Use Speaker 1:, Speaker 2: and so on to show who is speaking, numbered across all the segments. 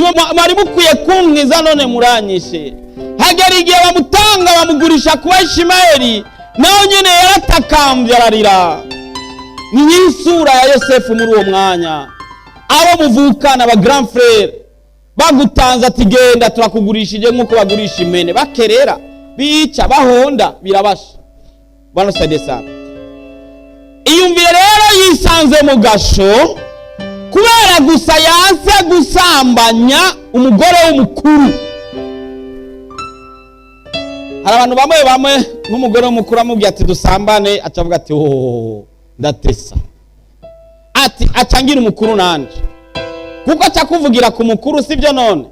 Speaker 1: Niwe mwari mukwiye kunkiza, none muranyishe. Hagera igihe bamutanga, bamugurisha kuba Ishimayeli, nawe nyine yaratakambye, ararira. Ni nk'isura ya Yosefu muri uwo mwanya. Abo muvukana, ba grand frère, bagutanze ati: "Genda, turakugurishije nk'uko bagurisha impene", bakerera, bica, bahonda, birabasha. Bwana saidie sana. Iyumvire rero, yisanze mu gasho kubera gusa yanse gusambanya umugore w'umukuru. Hari abantu bamwe bamwe, nk'umugore w'umukuru amubwiye ati: "Dusambane", acavuga ati: "Oh, ndatesa", ati acangira umukuru nanje, kuko aca kuvugira ku mukuru, sibyo? None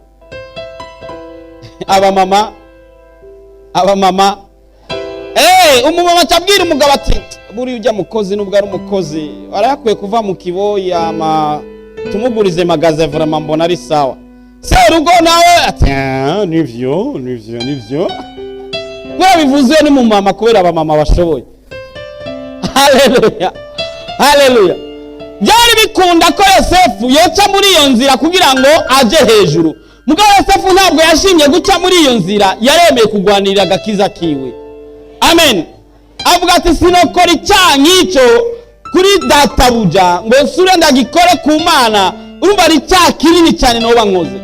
Speaker 1: abamama, abamama, umumama acabwira umugabo ati: "Buriya ujya mukozi, nubwo ari umukozi, arayakwiye kuva mu kiboyi, ama tumugurize magaze, vraiment mbona ari sawa." Serugo nawe ati: "Ah, nivyo, nivyo, nivyo", kubera bivuze ni mu mama, kubera abamama bashoboye. Haleluya, haleluya! Byari bikunda ko Yosefu yoca muri iyo nzira kugira ngo aje hejuru. Mugabo Yosefu ntabwo yashimye guca muri iyo nzira, yaremeye kugwanirira agakiza kiwe. Amen. Avuga ati: "Sinokora icyaha nk'icyo kuri databuja ngo nsure ndagikore ku Mana." Urumva ari icyaha kinini cyane noba nkoze.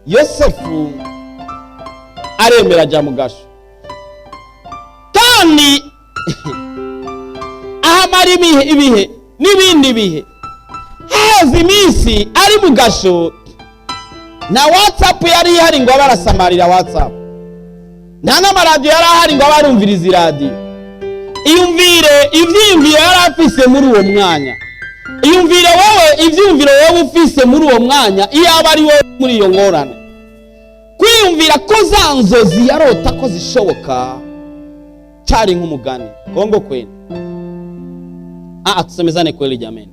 Speaker 1: Yosefu aremera, ajya mu gasho, kandi ahamara ibihe, ibihe n'ibindi bihe. Haheze iminsi ari mu gasho, na WhatsApp yari ihari ngo abe arasamarira WhatsApp, nta n'amaradiyo yari ahari ngo abe arumviriza iradiyo. Iyumvire ivyiyumviro yari afise muri uwo mwanya. Iyumvire wowe ivyiyumviro wowe ufise muri uwo mwanya, iyo aba ari wowe muri iyo ngorane. Kwiyumvira ko za nzozi yarota ko zishoboka cyari nk'umugani. Kongo kweli? Ah, tusemezane kweli jameni.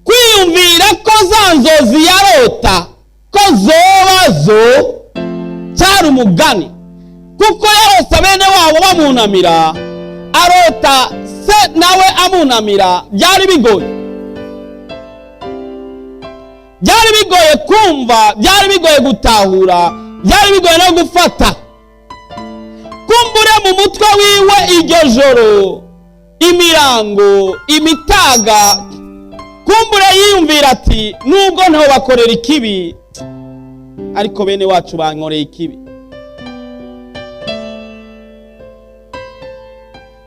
Speaker 1: Kwiyumvira ko za nzozi yarota ko zoba zo cyari umugani, kuko yarose bene wabo bamunamira, arota se nawe amunamira. Byari bigoye, byari bigoye kumva, byari bigoye gutahura, byari bigoye no gufata. Kumbure mu mutwe wiwe iryo joro, imirango, imitaga, kumbure yiyumvira ati: "Nubwo ntaho ikibi, ariko bene wacu bankoreye ikibi."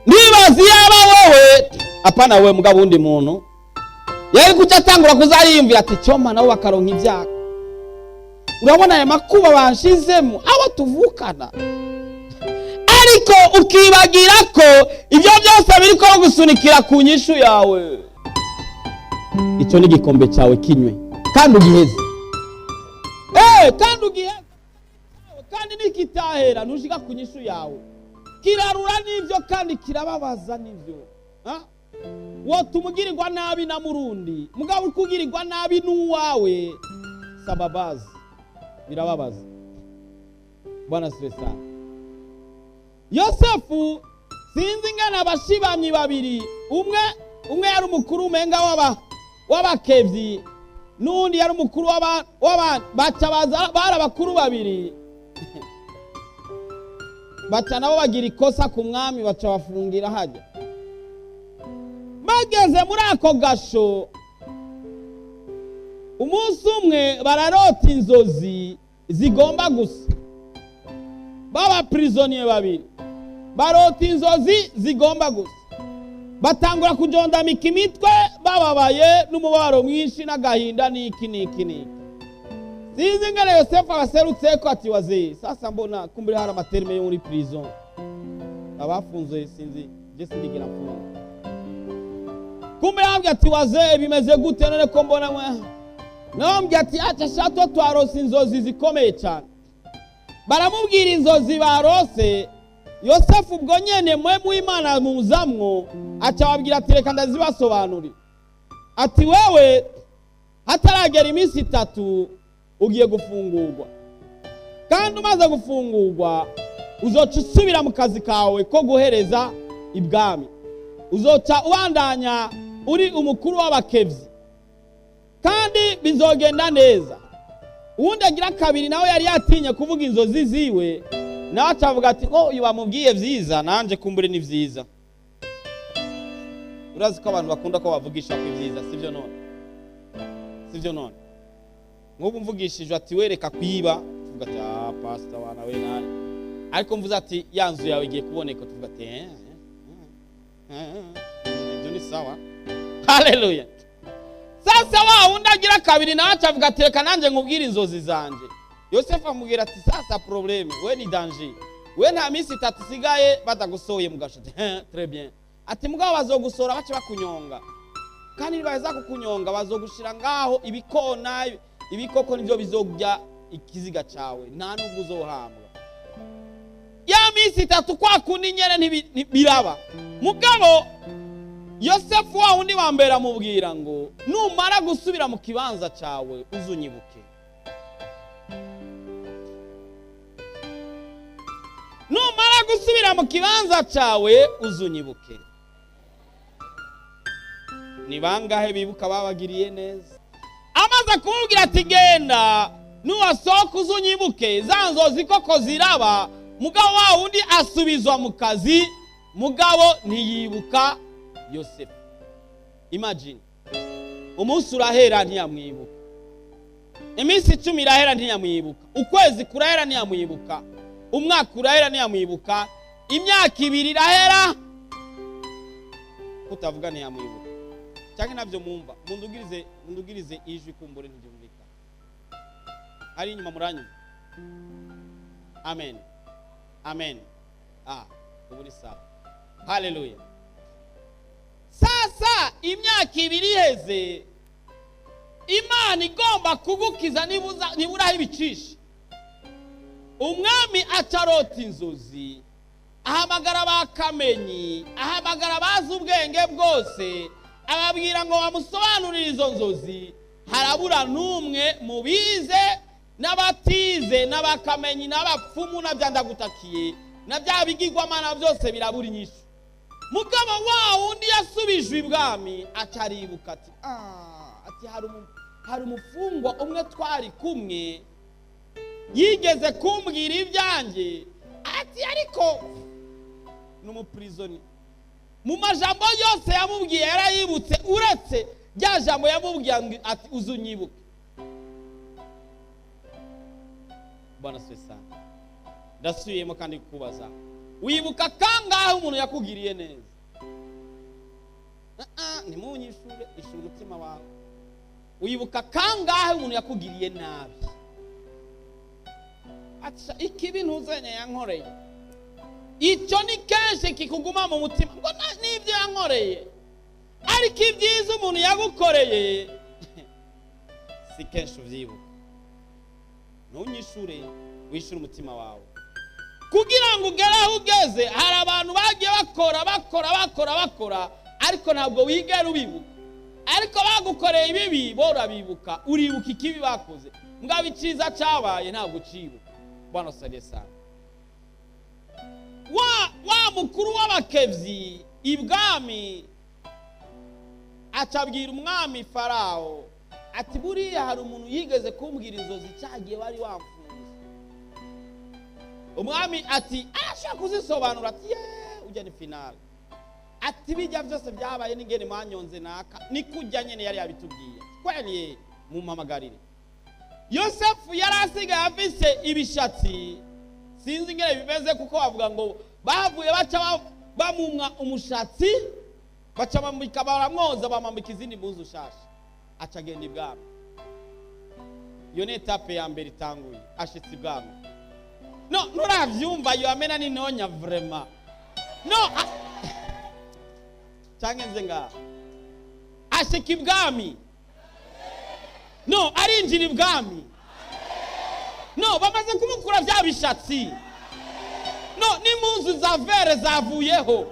Speaker 1: Ndibaza iyaba wowe, apana wewe, mugabo wundi muntu yari kuca atangura kuzariyumvira ati: "Cyoma nabo bakaronka ibyago, urabona aya makuba banshizemo, abo tuvukana." Ariko ukibagira ko ibyo byose biri ko gusunikira ku nyishu yawe. Icyo ni igikombe cyawe, kinywe kandi ugiheze. Kandi ugiheze, kandi nikitahera ntushika ku nyishu yawe. Kirarura n'ibyo, kandi kirababaza n'ibyo. Wotuma ugirirwa nabi na murundi, mugabo uri kugirirwa nabi n'uwawe, sababazi, birababaza. Bwana sifiwe sana. Yosefu, sinzi ingana abashibamyi babiri, umwe umwe yari umukuru umenga w'abakevyi, n'undi yari umukuru w'aba baca baza, bari abakuru babiri, baca nabo bagira ikosa ku mwami, baca bafungira hajya. Bageze muri ako gasho, umunsi umwe bararota inzozi zigomba gusa. Baba prisonniers babiri barota inzozi zigomba gusa, batangura kujondamika imitwe, bababaye n'umubabaro mwinshi n'agahinda n'iki n'iki n'iki. Sinzi ingene Yosefu abaserutse ko ati: "Wazee, sasa mbona kumbure hari ama termes yo muri prison abafunzwe, sinzi, je sindigera mfunga." Kumbe yambwiye ati: "Wazee, bimeze gute none ko mbona mwe?" Nawe ati: "Acha shato, twarose inzozi zikomeye cyane." Baramubwira inzozi barose. Yosefu ubwo nyene mwe muimana muzamwo, aca babwira ati: "Reka ndazibasobanurira." Ati: "Wewe hataragera iminsi 3 ugiye gufungurwa, kandi umaze gufungurwa uzoca usubira mu kazi kawe ko guhereza ibwami, uzoca ubandanya uri umukuru w'abakevyi, kandi bizogenda neza." Uwundi agira kabiri nawe yari yatinye kuvuga inzozi ziwe, nawe acavuga ati: "Oh, uyu bamubwiye vyiza, nanje kumbure ni vyiza." Urazi ko abantu bakunda ko bavugisha ko ibyiza, sibyo none? Sibyo none? Nk'ubu mvugishije ati: "Wereka kwiba," tuvuga ati: "Ah, pastor wana we nawe." Ariko mvuze ati: "Ya nzu yawe igiye kuboneka," tuvuga ati: "Eh, eh, eh, ibyo ni sawa." Haleluya! Sasa wa wundi agira kabiri nawe acavuga ati: "Reka nanjye nkubwire inzozi zanje." Yosefu amubwira ati: "Sasa problème, we ni danger, we nta minsi 3 isigaye batagusohoye mu gasho." Ati: "Eh, très bien." Ati: "Mugabo bazogusora bace bakunyonga, kandi nibaza kukunyonga bazogushira ngaho ibikona, ibikoko nivyo bizorya ikiziga cawe, nta nubwo uzohambwa." Ya minsi 3 kwa kundi nyene ntibiraba. Mugabo Yosefu wa wundi wa mbere amubwira ngo: "Numara gusubira mu kibanza cyawe uzunyibuke. Numara gusubira mu kibanza cyawe uzunyibuke." Ni bangahe bibuka babagiriye neza? Amaze kumubwira ati: "Genda, nuwasohoka uzunyibuke," za nzozi koko ziraba. Mugabo wa wundi asubizwa mu kazi, mugabo ntiyibuka Yosefu. Imagine, umunsi urahera ntiyamwibuka, iminsi 10 irahera ntiyamwibuka, ukwezi kurahera ntiyamwibuka, umwaka urahera ntiyamwibuka, imyaka 2 irahera kutavuga ntiyamwibuka. Cyangwa nabyo mumva? Mundugirize, mundugirize ijwi, kumbure ntibyumvikana. Hari inyuma muranyumva? Amen, amen. Ah, ubu ni sawa. Haleluya! Sasa imyaka 2 iheze, Imana igomba kugukiza nibura aho ibicisha. Umwami acarota inzozi, ahamagara ba kamenyi, ahamagara abazi ubwenge bwose, ababwira ngo bamusobanurire izo nzozi. Harabura n'umwe mu bize n'abatize n'abakamenyi n'abapfumu na bya ndagutakiye na bya bigirwamana byose, birabura inyishu. Mugabo wa wundi yasubijwe ibwami acaribuka ati: "Ah," ati: "hari umufungwa umwe twari kumwe yigeze kumbwira ibyanjye." Ati: "Ariko ni umupirizoni." Mu majambo yose yamubwiye yarayibutse, uretse rya jambo yamubwiye ati: "Uzunyibuke." Bwana asifiwe sana. Ndasubiyemo kandi kukubaza: wibuka kangahe umuntu yakugiriye neza? Ntimunyishure, ishura umutima wawe. Wibuka kangahe umuntu yakugiriye nabi? Ati: "Ikibi ntuzenya yankoreye." Icyo ni kenshi kikuguma mu mutima ngo n'ibyo yankoreye, ariko ibyiza umuntu yagukoreye si kenshi ubyibuka. Ntunyishure, wishyure umutima wawe. Kugira ngo ugere aho ugeze, hari abantu bagiye bakora, bakora, bakora, bakora, ariko ntabwo wigera ubibuka. Ariko bagukoreye ibibi bo urabibuka, uribuka ikibi bakoze, mugabo icyiza cyabaye ntabwo ucibuka. Bwana usaidie sana. Wa mukuru w'abakevyi ibwami acabwira umwami Farawo ati: "Buriya hari umuntu yigeze kumbwira inzozi cyagiye wari wamfunze." Umwami ati: "Arashaka kuzisobanura." Ati: "Ye, ujya ni finale." Ati: "Bijya byose byabaye n'ingene mwanyonze naka ni kujya nyene yari yabitubwiye kweli. Mumpamagarire." Yosefu yari asigaye afise ibishatsi, sinzi ingene bimeze, kuko bavuga ngo bavuye baca bamumwa umushatsi, baca bamwambika, baramwoza, bamwambika izindi mpuzu nshasha, aca agenda ibwami. Iyo ni étape ya mbere itanguye, ashitse ibwami. No nturavyumva? Yo amena ni ntonya vraiment. No canke nze ngaha. Ashika ibwami, no arinjira ibwami, no bamaze kumukura vya bishatsi, no n'impuzu za vere zavuyeho,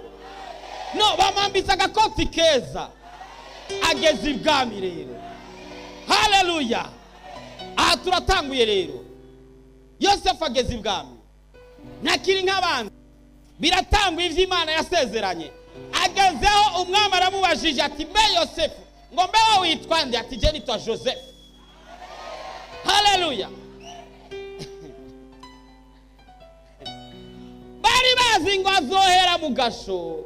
Speaker 1: no bamwambitse agakoti keza, ageze ibwami rero. Haleluya! Aha turatanguye rero. Yosefu ageze ibwami, ntakiri nk'abandi, biratanguye ivy'Imana yasezeranye. Agezeho, umwami aramubajije ati: "Mbe Yosefu," ngo: "Mbe wowe witwa nde?" Ati: "Je nitwa Joseph." Haleluya! Haleluya. Bari bazi ngo azohera mu gasho,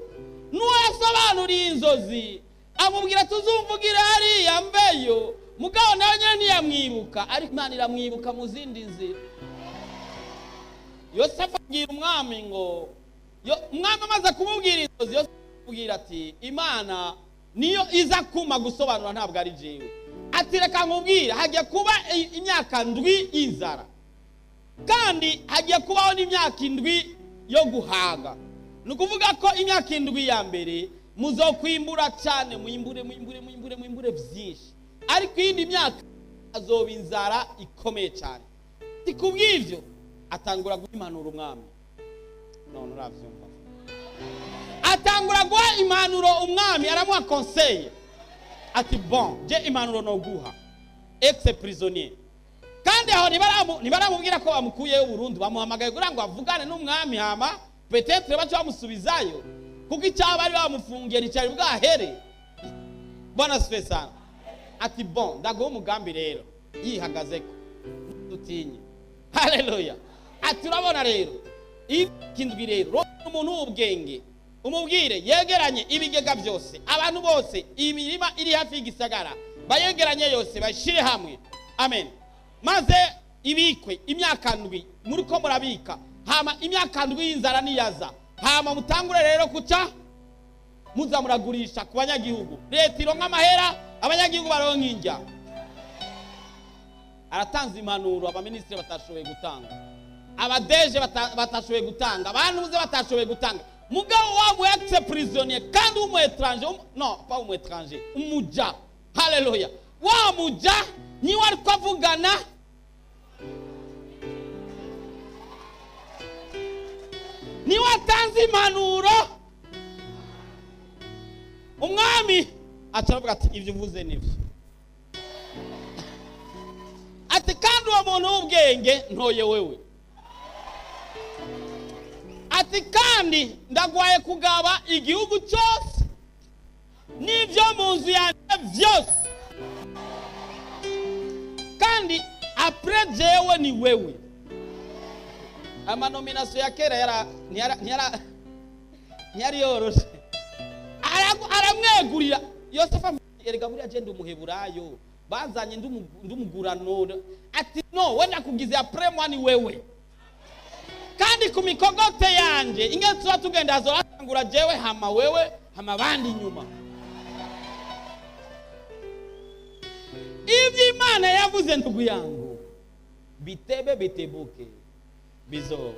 Speaker 1: n'uwo yasobanuriye inzozi amubwira tuzumvugira hariya mveyo, mugabo nawe nyine ntiyamwibuka, ariko Imana iramwibuka mu zindi nzira. Yosefu abwira umwami ngo, umwami amaze kumubwira inzozi, Yosefu amubwira ati Imana niyo iza kuma gusobanura, ntabwo ari jewe. Ati reka nkubwire, hagiye kuba imyaka 7 y'inzara, kandi hagiye kubaho n'imyaka 7 yo guhaga. Ni ukuvuga ko imyaka 7 ya mbere muzokwimbura cyane, mwimbure mwimbure mwimbure mwimbure byinshi, ariko iyindi myaka azoba inzara ikomeye cyane. Ati kubw'ivyo atangura guha impanuro umwami. None uravyumva, atangura guha impanuro umwami, aramuha conseil ati bon, je impanuro no guha ex prisonnier. Kandi aho ntibaramubwira ko bamukuyeyo burundu, bamuhamagaye kugira ngo avugane n'umwami, hama peut-être bace bamusubizayo, kuko icyaha bari bamufungiye nticyari bwahere. Bwana asifiwe sana. Ati bon, ndaguha umugambi rero, yihagazeko dutinye. Haleluya. Ati urabona rero ikindwi rero, umuntu w'ubwenge umubwire yegeranye ibigega byose, abantu bose, imirima iri hafi y'igisagara bayegeranye yose, bashyire hamwe. Amen. Maze ibikwe imyaka 7 muri ko murabika, hama imyaka 7 y'inzara niyaza, hama mutangure rero kuca muza muragurisha ku banyagihugu, leta ironka amahera, abanyagihugu baronka injya. Aratanze impanuro abaminisitiri batashoboye gutanga, abadeje batashoboye gutanga, abantu buze batashoboye gutanga. Mugabo wa mu ex prisonnier kandi umu étranger, no pas umu étranger, umuja. Haleluya. Wa muja ni wari kwavugana ni watanze impanuro. Umwami acavuga ati ibyo uvuze nibyo. Ati kandi uwo muntu w'ubwenge ntoye wewe. Ati kandi ndagwaye kugaba igihugu cyose n'ibyo mu nzu yanjye byose, kandi après jewe ni wewe. Amanomination ya kera ntiyari yoroshe. Aramwegurira Yosefu, erega buriya je ndi umuheburayo, bazanye ndumugurano. Ati no, we nakugize après moi ni wewe, kandi ku mikogote yanje inge tuba tugenda azorangura jewe, hama wewe, hama bandi nyuma. Ivyo Imana yavuze ndugu yangu, bitebe bitebuke bizoba.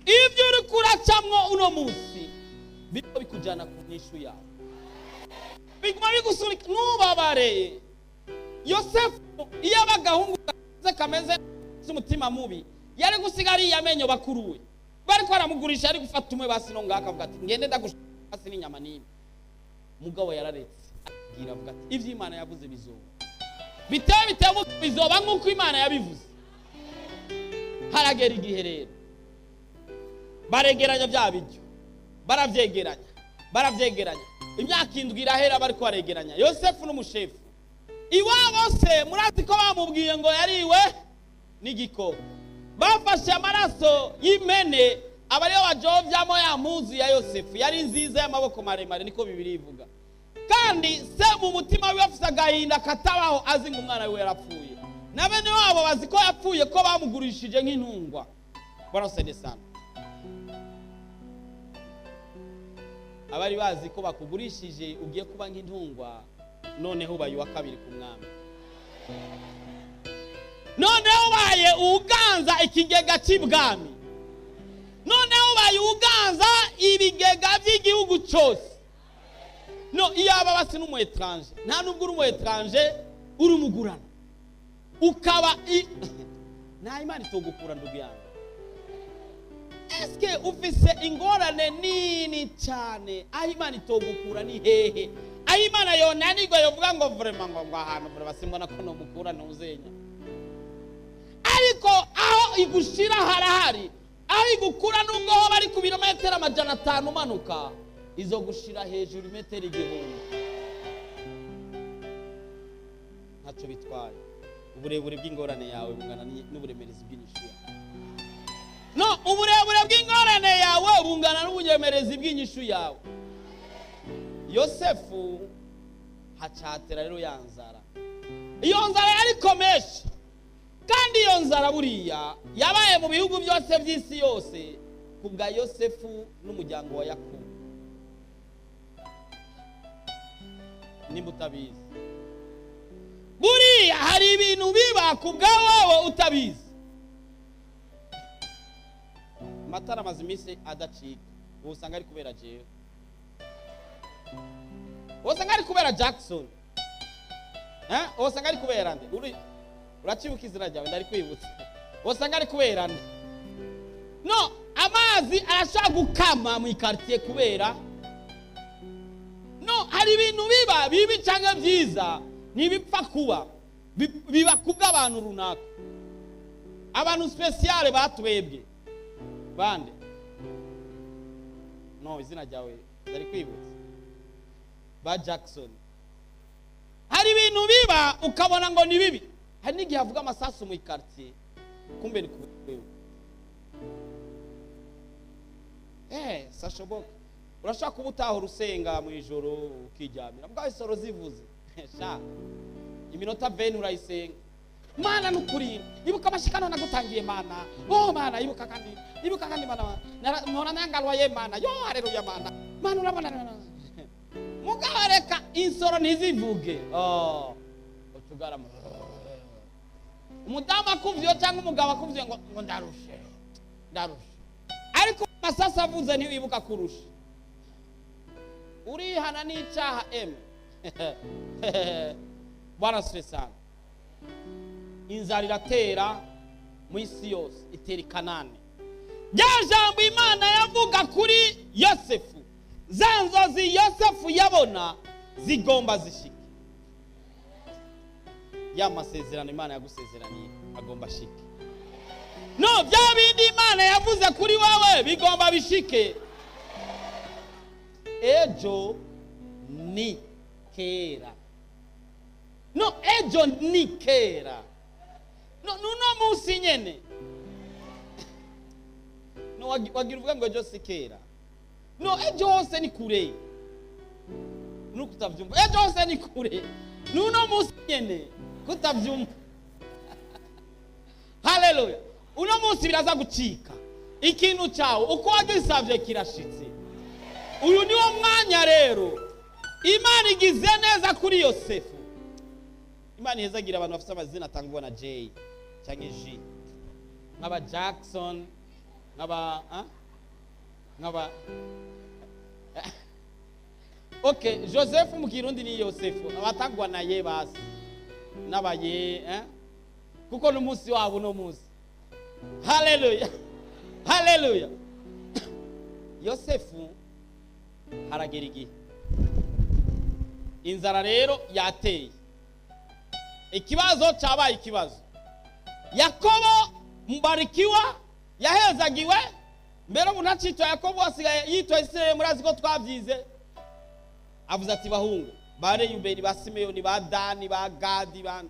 Speaker 1: Ivyo uriko uracamwo uno munsi biriko bikujana ku nyishu yawe, biguma bigusunika. Ntubabare. Yosefu iyo abagahungu kameze umutima mubi, yari gusiga ariya amenyo bakuruwe bariko baramugurisha, ari gufata umwe basi no ngaka avuga ati ngende ndagushaka basi n'inyama n'imwe. Mugabo yararetse, abwira avuga ati ivyo Imana yavuze bizoba, bitebe bitebuke bizoba nk'uko Imana yabivuze. Haragera igihe rero baregeranya bya biryo, baravyegeranya, baravyegeranya, imyaka 7 irahera bariko baregeranya. Yosefu n'umushefu iwabo se murazi ko bamubwiye ngo yariwe n'igikoko. Bafashe amaraso y'imene abariyo bajovyamo ya mpuzu ya Yosefu, yari nziza y'amaboko maremare, niko Bibiliya ivuga. Kandi se mu mutima wiwe afise agahinda katabaho, azi ngo umwana wiwe yarapfuye, na bene wabo bazi ko yapfuye, ko bamugurishije nk'intungwa. Barasede sana. Abari bazi ko bakugurishije ugiye kuba nk'intungwa, noneho ubaye uwa kabiri ku mwami, noneho ubaye uganza ikigega cy'ibwami, noneho ubaye uganza ibigega by'igihugu cyose. No iyo aba basi n'umu étranger, nta nubwo uri umu étranger uri umugurano, ukaba nta Imana itogukura ndugu yangu. Eske ufise ingorane nini cyane, aho Imana itogukura ni hehe? Aho Imana yonanirwa yovuga ngo vraiment ngo ahantu vraiment simbona ko nomukura ntuzenya, ariko aho igushira harahari, aho igukura nubwo ho bari ku birometero 500 umanuka, izo gushira hejuru metero 1000. Ntacyo bitwaye. Uburebure bw'ingorane yawe bungana n'uburemerezi bw'inyishu yawe. No, uburebure bw'ingorane yawe bungana n'uburemerezi bw'inyishu yawe. Yosefu hacatera rero ya nzara. Iyo nzara yari komesha, kandi iyo nzara buriya yabaye mu bihugu byose by'isi yose kubwa Yosefu n'umuryango wa Yakobo. Nimba utabizi, buriya hari ibintu biba kubwa wowe utabizi. Amatara amaze iminsi adacika, ubu usanga ari kubera jewe, usanga ari kubera Jackson, usanga ari kubera nde? Uracibuka izina ryawe, ndari kwibutsa. Usanga ari kubera nde? No, amazi arashobora gukama mu quartier kubera no, hari ibintu biba bibi cyangwa byiza ntibipfa kuba, biba kubw'abantu runaka, abantu spécial batwebwe bande. No, izina ryawe ndari kwibutsa, ba Jackson. Hari ibintu biba ukabona ngo ni bibi. Hari n'igihe avuga amasasu mu quartier, kumbe ni kubwewe. Sashoboka. Urashaka kuba utahora usenga mu ijoro ukiryamira, mbwa isoro zivuze sha iminota 20 urayisenga. Mana nukuri ibuka amashikano nagutangiye Mana, oh Mana ibuka kandi, ibuka kandi Mana, mpora nangalwa ye Mana, yo haleluya Mana, Mana urabona mugabo reka insoro ntizivuge. Oh, utugarama umudamu akuvyo cyangwa umugabo akuvyo ngo ndarushe ndarushe, ariko masasa avuze ntiwibuka kurusha. Urihana n'icyaha M. Bwana asifiwe sana. Inzara iratera mu isi yose, itera i Kanani. Rya jambo Imana yavuga kuri Yosefu, za nzozi Yosefu yabona zigomba zishike. Ya masezerano Imana yagusezeraniye agomba ashike. No, bya bindi Imana yavuze kuri wowe bigomba bishike. Ejo ni kera. No, ejo ni kera. No, nuno munsi nyene. No, wagira uvuga ngo ejo si kera. No, ejo hose ni kure. Nuko utavyumva. Ejo hose ni kure. Nuno munsi nyene kutavyumva. Haleluya. Uno munsi biraza gucika. Ikintu cyawe uko wagisavye kirashitse. Uyu niwo mwanya rero Imana igize neza kuri Yosefu. Imana ihezagira abantu bafite amazina atangwa na J cyangwa G, nk'aba Jackson, nk'aba nk'aba okay, Joseph mu Kirundi ni Yosefu, abatangwa na ye basi n'abaye kuko n'umunsi wabo no munsi. Haleluya, haleluya. Yosefu haragera igihe inzara rero yateye, ikibazo cyabaye ikibazo. Yakobo mbarikiwa yahezagiwe mbere umuntu acitwa Yakobo asigaye yitwa Isirayeli, murazi ko twabyize. Avuze ati bahungu ba Reyubeni, ba Simeoni, ba Dani, ba Gadi, ba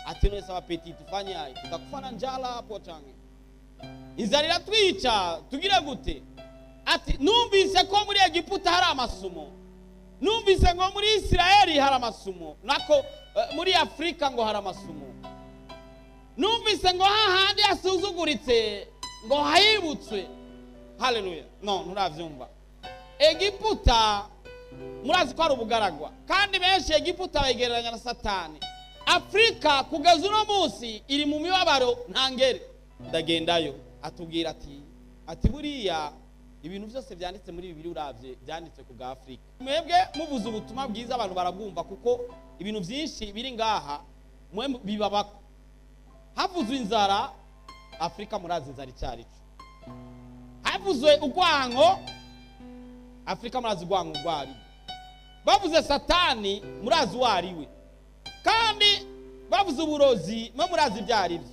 Speaker 1: ati none saba petit tufanye ayi tutakufana njala hapo change inzara iratwica tugire gute? Ati numvise ko muri Egiputa hari amasumo, numvise ngo muri Isirayeli hari amasumo, nako muri Afrika ngo hari amasumo, numvise ngo hahandi yasuzuguritse ngo hayibutswe. Haleluya. No, nturavyumva. Egiputa murazi ko ari ubugaragwa, kandi benshi Egiputa bayigereranya na Satani. Afrika kugeza uno munsi iri mu mibabaro ntangere. Ndagendayo atubwira ati buriya ibintu byose byanditse muri Bibiliya uravye byanditse ku bwa Afrika. Mwebwe mubuze ubutumwa bwiza abantu barabwumva, kuko ibintu byinshi biri ngaha mwe bibabako. Havuzwe inzara, Afrika murazi inzara icyarico. Havuzwe urwango, Afrika murazi urwango rwari. Bavuze Satani murazi wariwe. Kandi bavuze uburozi mwe murazi ibyari byo.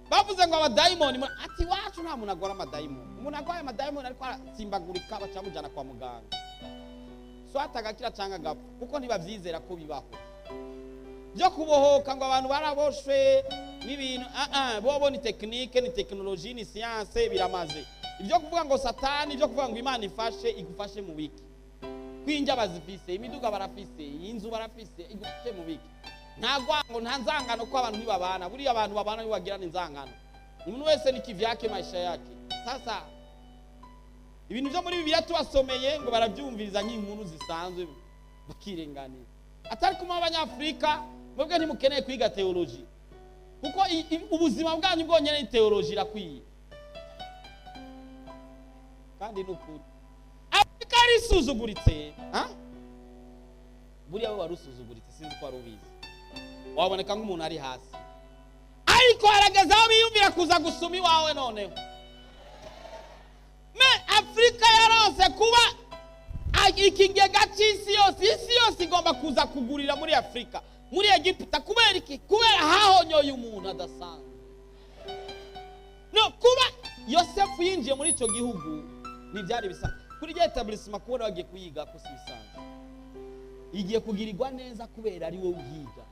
Speaker 1: Bavuze ngo abadayimoni, ati wacu nta muntu agora amadayimoni. Umuntu agwaye amadayimoni ariko aratsimbagurika bacamujana kwa muganga. So atagakira cyangwa agapfa kuko ntibavyizera ko bibaho. Byo kubohoka ngo abantu baraboshwe n'ibintu, bobo ni technique, ni technologie, ni science, biramaze. Ibyo kuvuga ngo Satani, ibyo kuvuga ngo Imana ifashe, igufashe mu biki? Kwinja bazifise, imiduga barafise, inzu barafise, igufashe mu biki? Nta rwango, nta nzangano, ko abantu ntibabana. Buriya abantu babana ntibagirana inzangano, umuntu wese ni kivyake, maisha yake. Sasa ibintu byo muri Bibiliya tubasomeye ngo barabyumviriza nk'inkuru zisanzwe, bakirenganira. Atari kuma abanyafurika, mwebwe ntimukeneye kwiga théologie, kuko ubuzima bwanyu bwonyene ni théologie, irakwiye. Kandi ni ukuri, Afurika yarisuzuguritse. Ha? Buriya we wari usuzuguritse, sinzi ko wari ubizi, waboneka nk'umuntu ari hasi, ariko harageze aho biyumvira kuza gusuma iwawe. Noneho me Afurika yaronse kuba ikigega cy'isi yose. Isi yose igomba kuza kugurira muri Afurika, muri Egiputa. Kubera iki? Kubera hahonyoye umuntu adasanzwe. No kuba Yosefu yinjiye muri icyo gihugu ntibyari bisanzwe. Kuri rya établissement kubona bagiye kuyiga ko si bisanzwe, igiye kugirirwa neza kubera ari wowe uhiga.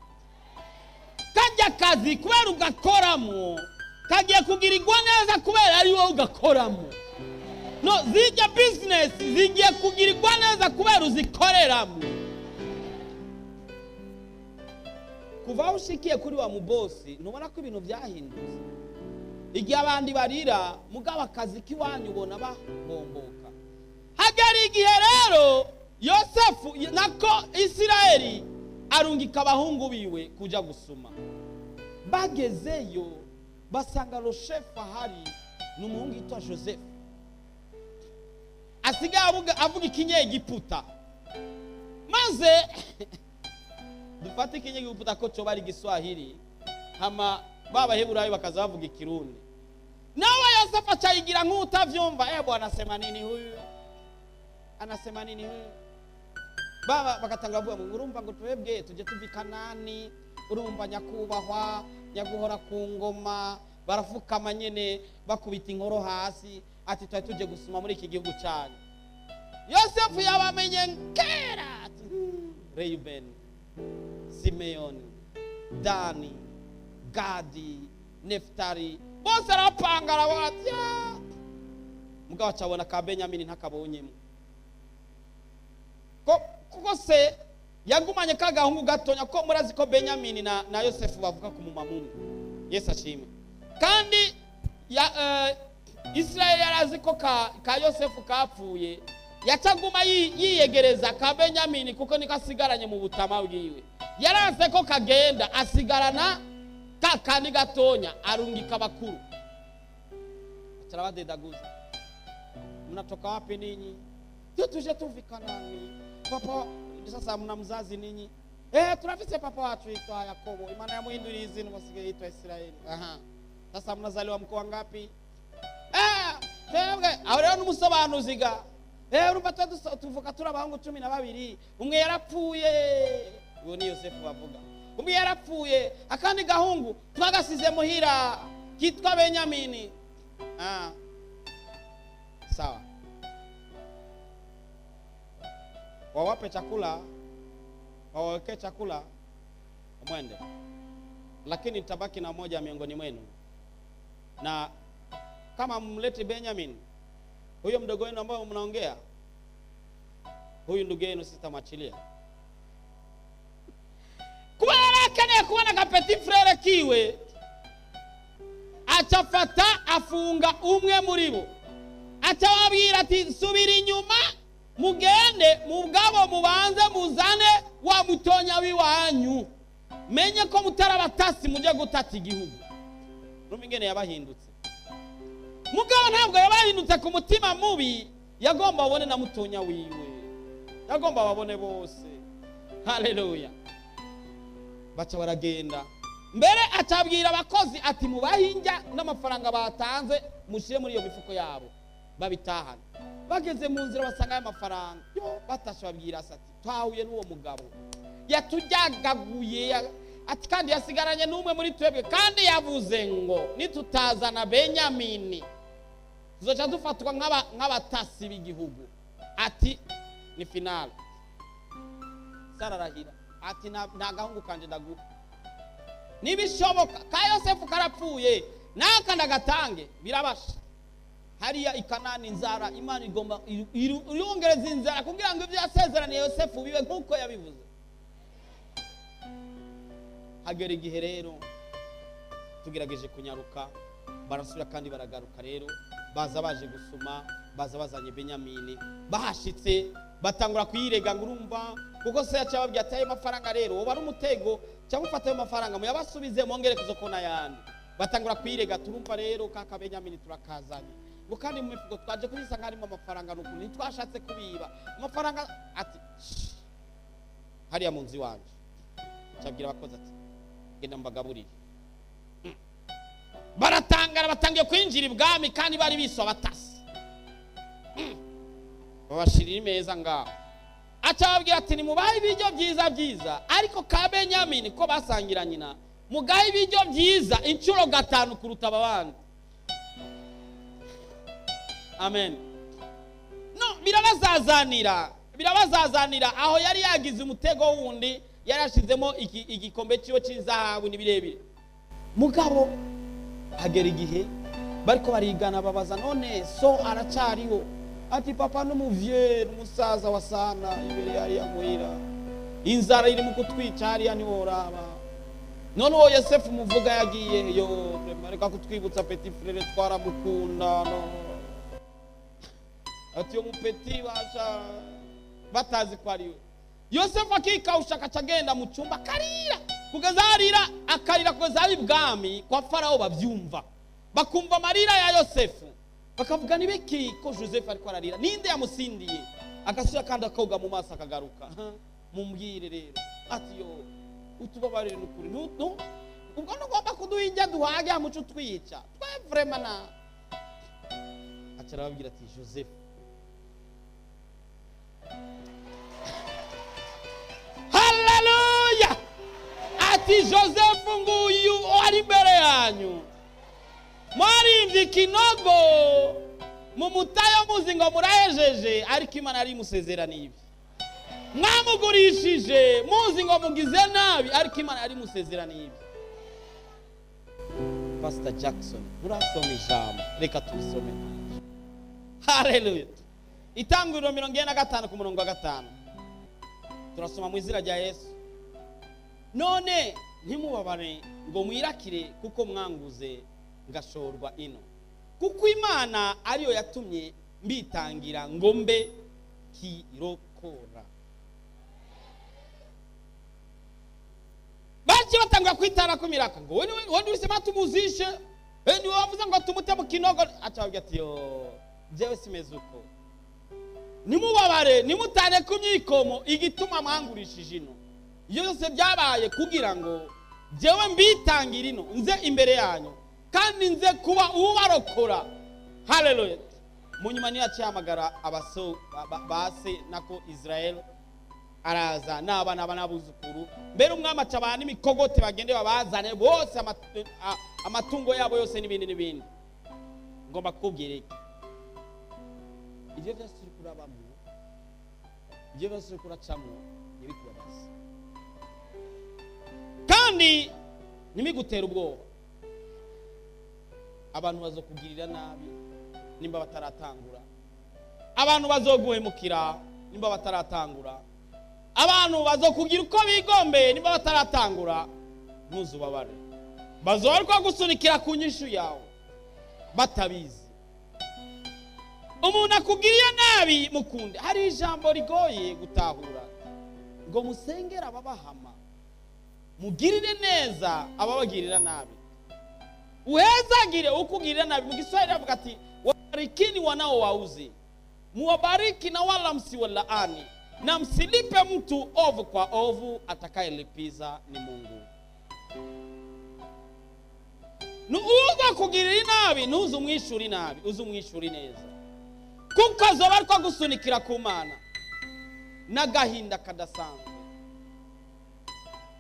Speaker 1: Kajya kazi kubera ugakoramo kagiye kugirirwa neza kubera ari wowe ugakoramo. No zijya business zigiye kugirirwa neza kubera uzikoreramo. Kuva aho ushikiye kuri wa mubosi, ntubona ko ibintu byahindutse? Igihe abandi barira, mugabo akazi k'iwanyu ubona bahomboka. Hagera igihe rero Yosefu, nako Isirayeli, arungika abahungu biwe kuja gusuma. Bagezeyo basanga le chef ahari ni umuhungu yitwa Joseph, asigaye avuga ikinyegiputa. Maze dufate ikinyegiputa ko coba ari igiswahili, hama babaheburayo bakaza bavuga ikirundi. Nawe Yosefu acayigira nk'utavyumva. "Eh bwana, anasema nini huyu? Anasema nini huyu?" Baba bagatanga bavuga ngo urumva ngo twebwe tujye tuva i Kanani, urumva nyakubahwa nyaguhora ku ngoma. Barafukama nyene, bakubita inkoro hasi, ati twari tuje gusuma muri iki gihugu cyanyu. Yosefu yabamenye kera, ati Reuben, Simeyoni, Dani, Gadi, Neftali, bose arapanga, aravuga ati "Ya." Mugabo acabona ka Benyamini ntakabonyemo, ko kuko se yagumanye ka gahungu gatonya, ko murazi ko Benyamini na Yosefu bavuga ku mumama umwe. Yesu ashimwe. Kandi ya Israeli yarazi ko ka Yosefu kapfuye, yacaguma yiyegereza ka Benyamini kuko niko asigaranye mu butama bwiwe. Yaranse ko kagenda, asigarana ka kandi gatonya. Arungika bakuru, atarabadedaguza: "Mnatoka wapi ninyi?" "Tio tuje tuva i Kanani." "Papa, sasa mna mzazi ninyi?" "Eh, turafise papa wacu yitwa Yakobo, Imana yamuhinduriye izina, basigaye yitwa Israeli." "Aha, sasa mnazaliwa mkoa ngapi?" "Eh, twebwe aho rero n'umusobanuzi ga, eh, urumva twe tuvuka turi abahungu 12, umwe yarapfuye." Uwo ni Yosefu bavuga. "Umwe yarapfuye, akandi gahungu twagasize muhira kitwa Benyamini." "Ah, sawa, wawape chakula, wawawekee chakula, mwende, lakini nitabaki na moja miongoni mwenu, na kama mlete Benjamin, huyo mdogo wenu ambao mnaongea, huyu ndugu yenu sitamwachilia." Kuba yari akeneye kubona ka petit frère kiwe, acafata afunga umwe muri bo, acababwira ati subira inyuma, mugende mugabo mubanze muzane wa mutonya w'iwanyu, menye ko mutari abatasi mujye gutata igihugu. Urumva ingene yabahindutse? Mugabo ntabwo yabahindutse ku mutima mubi, yagomba babone na mutonya wiwe, yagomba babone bose. Haleluya. Baca baragenda. Mbere acabwira abakozi ati mubahe indya n'amafaranga batanze, mushyire muri iyo mifuko yabo, babitahane. Bageze mu nzira basanga ayo mafaranga yo. Batashe babwira se ati twahuye n'uwo mugabo yatujyagaguye, ati kandi yasigaranye n'umwe muri twebwe, kandi yavuze ngo nitutazana Benyamini tuzoca dufatwa nk'abatasi b'igihugu, ati ni finale. Sararahira ati nta gahungu kanje ndaguha. Nibishoboka ka Yosefu karapfuye, naka ndagatange, birabasha. Hariya ikanani inzara, Imana igomba irungereza inzara kugira ngo ibyo yasezeraniye Yosefu bibe nk'uko yabivuze. Hagera igihe rero tugerageje kunyaruka, barasubira kandi baragaruka rero, baza baje gusuma, baza bazanye Benyamini. Bahashitse batangura kuyirega ngo urumva, kuko se yaciye ababwira ati ayo mafaranga rero woba ari umutego, cyangwa ufate ayo mafaranga muyabasubize mwongere kuzokona ayandi. Batangura kuyirega, turumva rero kaka Benyamini turakazanye, ngo kandi mu mifuko twaje kuyisanga harimo amafaranga, nukuntu ntitwashatse kubiba amafaranga. Ati "Shh, hariya mu nzu iwanje." Cabwira abakozi ati genda mbagaburire. Baratangara, batangiye kwinjira ibwami kandi bari biswa abatasi. Babashirira imeza ngaho, aca ababwira ati nimubahe ibiryo byiza byiza, ariko ka Benyamini ko basangira nyina mugahe ibiryo byiza inshuro 5 kuruta aba bandi. Amen. No birabazazanira, birabazazanira. Aho yari yagize umutego wundi, yarashizemo igikombe ciwe cy'izahabu n'ibirebire. Mugabo hagera igihe bariko barigana, babaza none so aracariho? Ati papa n'umuvye n'umusaza wa sana imbere yari yamuhira, inzara iri mu kutwica hariya ntiworaba. None uwo Yosefu muvuga yagiye yo, reka kutwibutsa petit frere twaramukunda. No ati uwo mupeti basha batazi ko ari we. Yosefu akikawusha akaca agenda mu cyumba akarira, kugeza arira akarira kugeza ari ibwami kwa Farawo babyumva, bakumva amarira ya Yosefu, bakavuga nibiki ko Joseph ariko ararira, ninde yamusindiye? Agasubira kandi akoga mu maso akagaruka, mumbwire rero. Ati yo utubabarire n'ukuri, ubwo ntugomba kuduha injya duhage hamuco utwica twe vraiment na. Aca arababwira ati Joseph. Haleluya! Ati Joseph nguyu ari imbere yanyu, mwarimvye ikinogo mu mutayo muzi ngo murahejeje, ariko Imana yari imusezeraniye ibi. Mwamugurishije muzi ngo mugize nabi, ariko Imana yari imusezeraniye ibi. Pastor Jackson, urasoma ijambo, reka turisome. Haleluya! Itanguriro 45 ku murongo wa 5. Turasoma mu izina rya Yesu. None ntimubabare ngo mwirakire kuko mwanguze ngashorwa ino, kuko Imana ariyo yatumye mbitangira ngo mbe kirokora. Baci batangura kwitana ku miraka ngo wewe ni usema tumuzishe, ni wavuze ngo tumute mu kinogo. Aca ababwira ati yo jewe simeze uko, nimubabare nimutane ku myikomo igituma mwangurishije ino. Ibyo byose byabaye kugira ngo jewe mbitangira ino, nze imbere yanyu kandi nze kuba ubarokora. Haleluya! Mu nyuma niyo yaciye ahamagara abaso base nako Israel, araza n'abana n'abuzukuru. Mbere umwami aca abantu n'imikogote bagende babazane bose amatungo yabo yose n'ibindi n'ibindi. Ngomba kukubwira iki, ibyo byose uri kurabamo, ibyo byose uri kuracamo, ntibikubabaze kandi ntibigutere ubwoba. Abantu bazokugirira nabi nimba bataratangura, abantu bazoguhemukira nimba bataratangura, abantu bazokugira uko bigombeye nimba bataratangura, ntuzubabare. Bazoba gusunikira ku nyishu yawe batabizi. Umuntu akugiriye nabi mukunde. Hari ijambo rigoye gutahura ngo musengere ababahama, mugirire neza ababagirira nabi, uhezagire ukugirira nabi. Mu Kiswahili avuga ati wabarikini wanao wauzi, muwabariki na wala msiwalaani, na msilipe mtu ovu kwa ovu, atakayelipiza ni Mungu. Nuuza kugirira nabi ntuze umwishuri nabi, uze umwishuri neza, kuko azoba ariko gusunikira ku Mana n'agahinda kadasanzwe.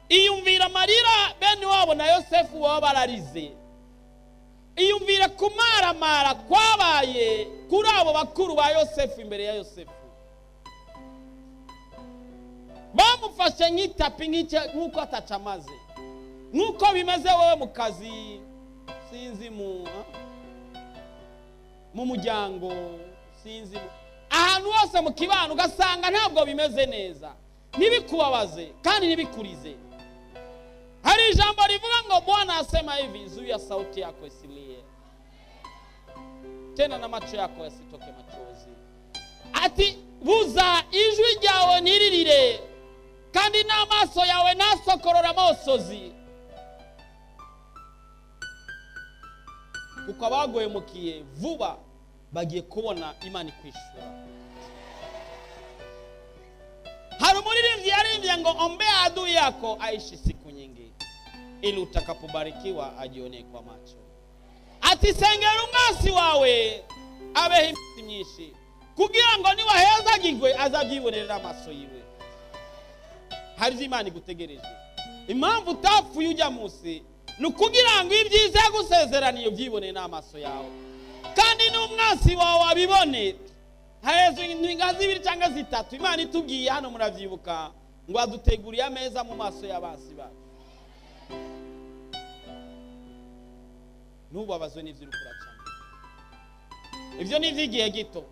Speaker 1: Iyumvira amarira bene wabo na Yosefu baba bararize, iyumvira kumaramara kwabaye kuri abo bakuru ba Yosefu imbere ya Yosefu. Bamufashe nk'itapi nk'uko atacamaze. Nk'uko bimeze wowe mu kazi, sinzi mu muryango, sinzi ahantu hose mu kibano, ugasanga ntabwo bimeze neza, ntibikubabaze kandi ntibikurize. Hari ijambo rivuga ngo Bwana asema hivi, zuia sauti yako isilie tena na macho yako yasitoke machozi. Ati buza ijwi ryawe ntiririre kandi n'amaso yawe ntasokorora amosozi, kuko abaguhemukiye vuba bagiye kubona Imana ikwishura. Hari umuririmbyi yaririmbye ngo ombea adui yako aishi siku nyingi, ili utakapobarikiwa ajione kwa macho. Ati sengera umwasi wawe abeho iminsi myinshi, kugira ngo niwahezagirwe azabyibonera amaso yiwe. Hari ivyo Imana igutegereje. Impamvu utapfuye ujya munsi ni ukugira ngo ibyiza yagusezeraniye ubyibone n'amaso yawe, kandi n'umwasi wawe abibone. Haheze ingazi zibiri cyangwa zitatu Imana itubwiye hano, muravyibuka ngo aduteguriye ameza mu maso y'abasi bacu. Ntubabazwe n'ivyo uriko uracamo, ivyo ni ivy'igihe gito,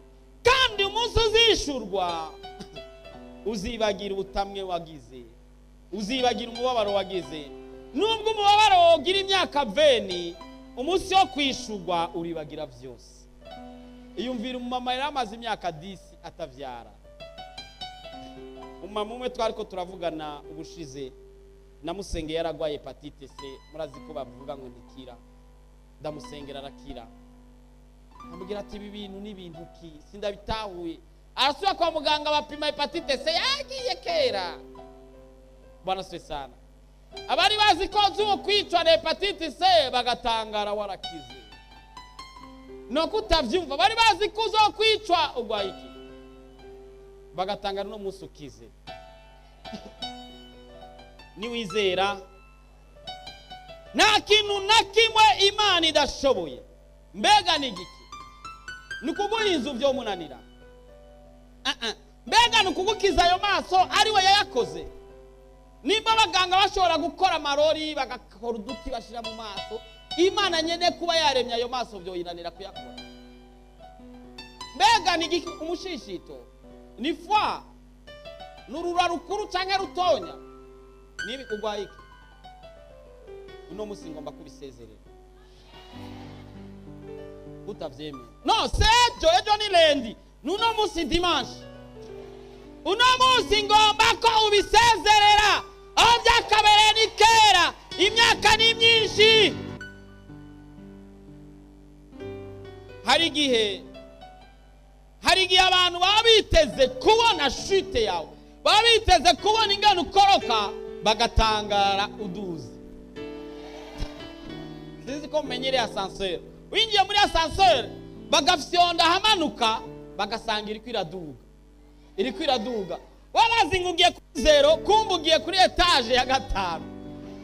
Speaker 1: kandi umunsi uzishurwa uzibagira ubutamwe wagize, uzibagira umubabaro wagize. Nubwo umubabaro wogira imyaka 20, umunsi wo kwishurwa uribagira vyose. Iyumvira umumama yari amaze imyaka 10 atavyara. Umumama umwe twariko turavugana ubushize, namusengeye yaragwaye hepatite C, murazi ko bavuga ngo ntikira. Ndamusengera arakira. Amubwira ati ibi bintu ni ibintu ki, sindabitahuye. Arasubira kwa muganga bapima hepatite C, yagiye kera. Bwana asifiwe sana. Abari bazi ko uzokwicwa na hepatite C bagatangara warakize. No kutavyumva, bari bazi ko uzokwicwa ugwaye iki, bagatangara no munsi ukize. Niwizera nta kintu na kimwe Imana idashoboye. Mbega ni igiki? Ni ukuguha inzu vyomunanira? Mbega ni ukugukiza ayo maso ari we yayakoze? Nimba abaganga bashobora gukora amarori bagakora uduti bashira mu maso, Imana nyene kuba yaremye ayo maso vyoyinanira kuyakora? Mbega ni igiki? Umushishito ni fwa, n'urura rukuru canke rutonya, nibi ugwaye iki? Uno musi ngomba kubisezerera utavyemeye. No, sejo ejo ni lendi, nuno musi dimanche. Uno musi ngomba ko ubisezerera. Aho byakabereye ni kera, imyaka ni myinshi. Hari igihe abantu baba biteze kubona shite yawe, baba biteze kubona ingano ukoroka, bagatangara uduze. Sinzi ko mumenyereye ascenseur. Winjiye muri ascenseur bagafyonda hamanuka, bagasanga iriko iraduga, iriko iraduga. Wabazi ngo ugiye kuri 0, kumbe ugiye kuri etage ya 5.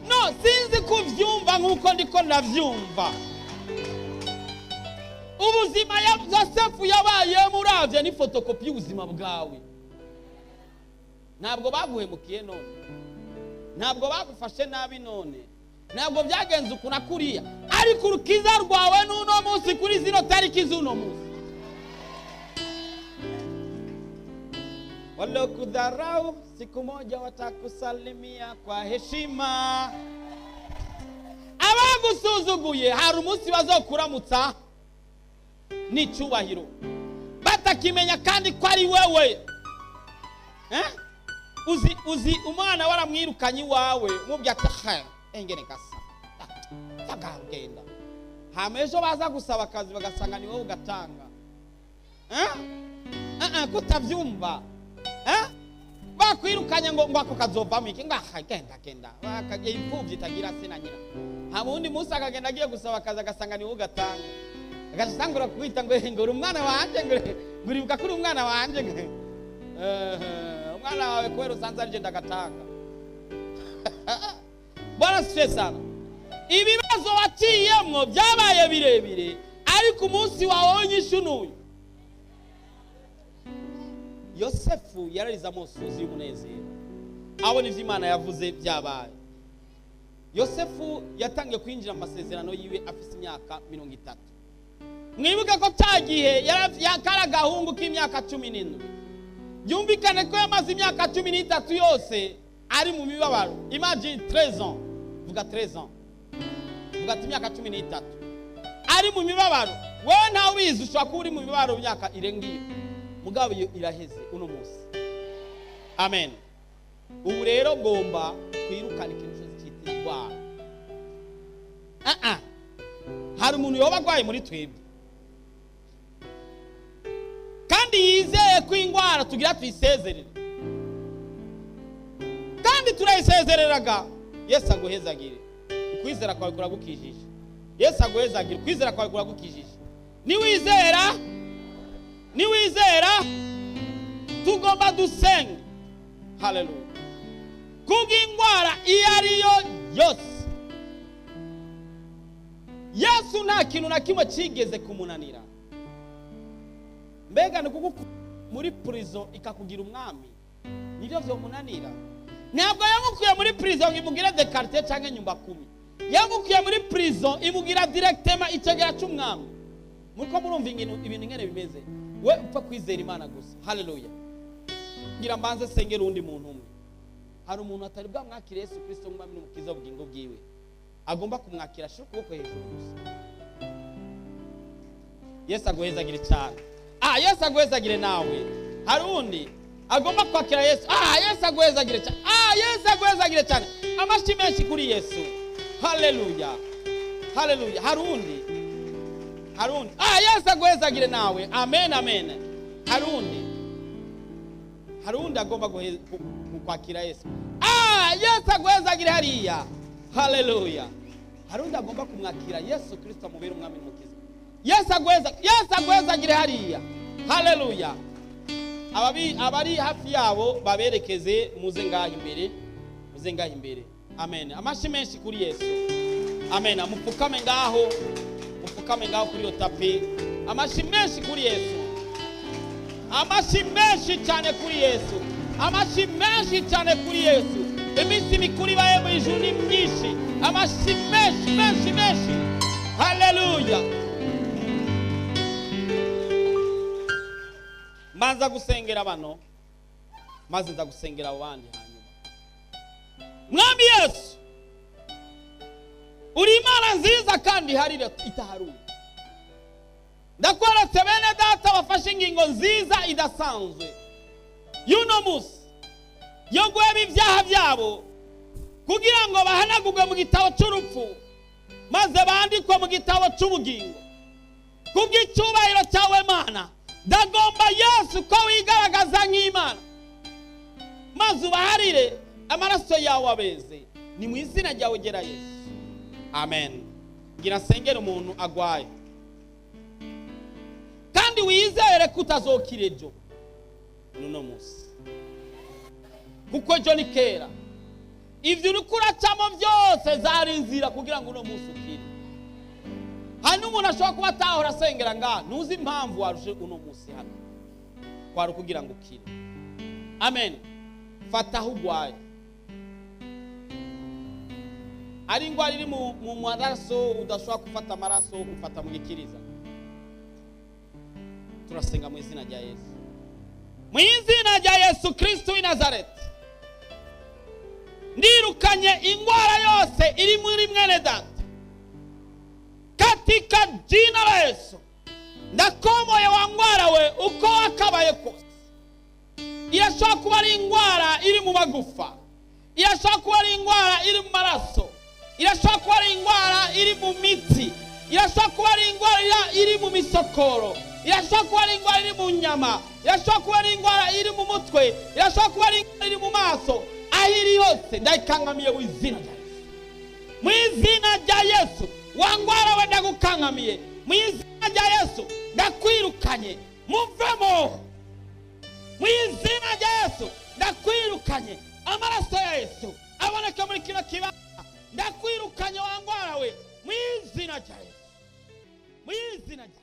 Speaker 1: No, sinzi kuvyumva nkuko ndiko ndavyumva. Ubuzima ya Yosefu yabaye muravye ni photocopie y'ubuzima bwawe. Ntabwo baguhemukiye none, ntabwo bagufashe nabi none, ntabwo byagenze ukuna kuriya, ariko urukiza rwawe n'uno munsi kuri zino tariki z'uno munsi. Walokudharau siku moja watakusalimia kwa heshima. Abagusuzuguye hari umunsi bazokuramutsa n'icyubahiro, batakimenya kandi ko ari wewe. Uzi umwana waramwirukanye iwawe, umubwira ati engene gasa tagagenda. Hama ejo baza gusaba akazi bagasanga ni wowe ugatanga. Kutavyumva. Bakwirukanye ngo ako kazovamo iki, ngo genda genda, bakagiye imfuvyi itagira se na nyina. Hama undi munsi akagenda agiye gusaba akazi agasanga ni wowe ugatanga, agasangura kwita ngo ngo umwana wanje, ngo uribuka kuri umwana wanje, umwana wawe kubera usanze ari je ndagatanga. Bwana asifiwe sana. Ibibazo waciyemwo byabaye birebire, ariko umunsi wawe w'inyishu n'uyu. Yosefu yararize amosozi y'umunezero abona ivyo Imana yavuze byabaye. Yosefu yatangiye kwinjira mu masezerano yiwe afise imyaka 30. Mwibuke ko cya gihe yakari agahungu k'imyaka 17. Byumvikane ko yamaze imyaka 13 yose ari mu mibabaro. Imagine 13 ans. Vuga 13 ans. Vuga ati imyaka 13 ari mu mibabaro. Wewe ntawe ubizi, ushobora kuba uri mu mibabaro imyaka irenga iyo, mugabo iyo iraheze uno munsi. Amen. Ubu rero ngomba twirukane ikintu cyose cyitwa indwara. Hari umuntu yoba arwaye muri twebwe kandi yizeye ko indwara tugira tuyisezerere, kandi turayisezereraga. Yesu aguhezagire, ukwizera kwawe kuragukijije. Yesu aguhezagire, ukwizera kwawe kuragukijije. Niwizera, niwizera, tugomba dusenge. Haleluya. Kubw'indwara iyo ariyo yose, Yesu nta kintu na kimwe kigeze kumunanira. Mbega ni kuko muri prison ikakugira umwami, nibyo vyomunanira? Ntabwo yamukuye muri prison ngo imugire de quartier canke nyumba kumi. Yamukuye muri prison imugira directement icegera c'umwami. Muriko murumva ibintu ingene bimeze. We upfa kwizera Imana gusa. Haleluya. Ngira mbanze sengera undi muntu umwe. Hari umuntu atari bwamwakire Yesu Kristo nk'umwami n'umukiza w'ubugingo bwiwe, agomba kumwakira ashira ukuboko hejuru gusa. Yesu aguhezagire cyane. Yesu aguhezagire nawe. Hari undi agomba kwakira Yesu. Yesu aguhezagire cyane. Yesu aguhezagire cyane. Amashyi menshi kuri Yesu. Haleluya. Haleluya. Hari undi. Hari undi. Yesu aguhezagire nawe. Amen, amen. Hari undi. Hari undi agomba kwakira Yesu. Yesu aguhezagire hariya. Haleluya. Hari undi agomba kumwakira Yesu Kristo amubere umwami n'umukiza. Yesu aguheza, Yesu aguhezagire hariya. Haleluya. Abari hafi yabo baberekeze, muze ngaha imbere, muze ngaha imbere. Amen. Amashyi menshi kuri Yesu. Amen. Mupfukame ngaho, mupfukame ngaho kuri iyo tapi. Amashyi menshi kuri Yesu. Amashyi menshi cyane kuri Yesu. Amashyi menshi cyane kuri Yesu. Iminsi mikuru ibaye mu ijuru ni myinshi. Amashyi menshi, menshi, menshi. Haleluya. Mbanza gusengera bano, maze nza gusengera abo bandi hanyuma. Mwami Yesu, uri Imana nziza kandi harira itaharuye. Ndakweretse bene data bafashe ingingo nziza idasanzwe y'uno munsi yo guheba ibyaha byabo kugira ngo bahanagurwe mu gitabo cy'urupfu maze bandikwe mu gitabo cy'ubugingo. Kubw'icyubahiro cyawe Mana, ndagomba Yesu ko wigaragaza nk'Imana maze ubaharire amaraso yawe abeze. Ni mu izina ryawe gera Yesu. Amen. Ngira nsengere umuntu agwaye kandi wizere ko utazokira ejo n'uno munsi, kuko ejo ni kera. Ivyo uriko uracamo byose zari inzira kugira ngo uno munsi ukire. Hari n'umuntu ashobora kuba atahora asengera ngaha, ntuzi impamvu waruje uno munsi hano, kwari ukugira ngo ukire. Amen. Fata aho ugwaye. Ari ingwara iri mu maraso, udashobora gufata amaraso, ufata mu gikiriza. Turasenga mu izina rya Yesu. Mu izina rya Yesu Kristo w'i Nazareti, ndirukanye ingwara yose iri muri mwene data katika jina la Yesu. Ndakomoye wa ngwara we uko wakabaye kose. Irashobora kuba ari ingwara iri mu magufa, irashobora kuba ari ingwara iri mu maraso, irashobora kuba ari ingwara iri mu mitsi, irashobora kuba ari ingwara iri mu misokoro, irashobora kuba ari ingwara iri mu nyama, irashobora kuba ari ingwara iri mu mutwe, irashobora kuba ari ingwara iri mu maso. Aho iri hose ndayikangamiye mu izina rya Yesu. Mu izina rya Yesu, wa ngwara we ndagukankamiye. Mu izina rya Yesu ndakwirukanye, muvemo. Mu izina rya Yesu ndakwirukanye. Amaraso ya Yesu aboneke muri kino kibanza. Ndakwirukanye wa ngwara we mu izina rya Yesu. Mu izina rya